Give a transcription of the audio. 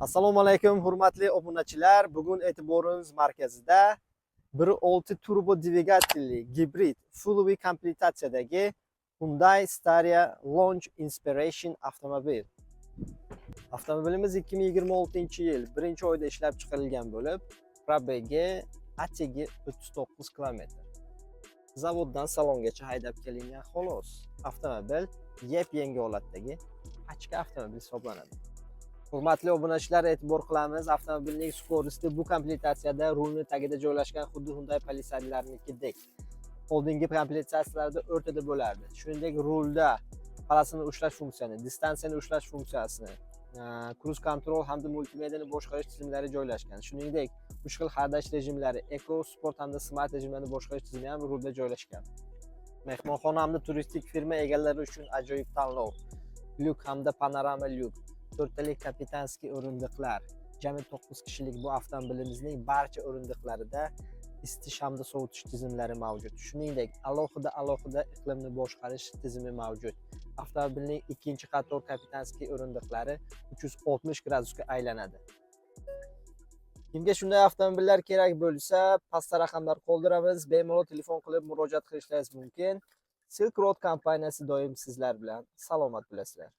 Assalomu alaykum, hurmatli obunachilar. Bugun e'tiborimiz markazida 1.6 turbo dvigatelli gibrid Full komplektatsiyadagi Hyundai Staria Lounge Inspiration avtomobil. Avtomobilimiz 2026-yil 1-oyda ishlab chiqarilgan bo'lib, пробег i atigi 39 km. Zavoddan salongacha haydab kelingan, xolos. Avtomobil yep-yangi holatdagi pachka avtomobil hisoblanadi. Hurmatli obunachilar, e'tibor qilamiz, avtomobilning скорости bu komplektatsiyada rulni tagida joylashgan, xuddi Hyundai Palisade'larnikidek. Oldingi komplektatsiyalarda o'rtada bo'lardi. Shuningdek, rulda полоса ni ushlash funksiyasini, distansiyani ushlash funksiyasini, круиз контроль hamda multimediani boshqarish tizimlari joylashgan. Shuningdek, uch xil haydash rejimlari: Eco, Sport hamda Smart rejimlarini boshqarish tizimi ham rulda joylashgan. Mehmonxona hamda turistik firma egalari uchun ajoyib tanlov. Lyuk hamda panorama lyuk, to'rttalik капитанский o'rindiqlar, jami 9 kishilik bu avtomobilimizning barcha o'rindiqlarida isitish hamda sovutish tizimlari mavjud. Shuningdek, alohida alohida iqlimni boshqarish tizimi mavjud. Avtomobilning ikkinchi qator капитанский o'rindiqlari 360 gradusga aylanadi. Kimga shunday avtomobillar kerak bo'lsa, pastda raqamlar qoldiramiz, bemalol telefon qilib murojaat qilishlaringiz mumkin. Silk Road kompaniyasi doim sizlar bilan. Salomat bo'lasizlar.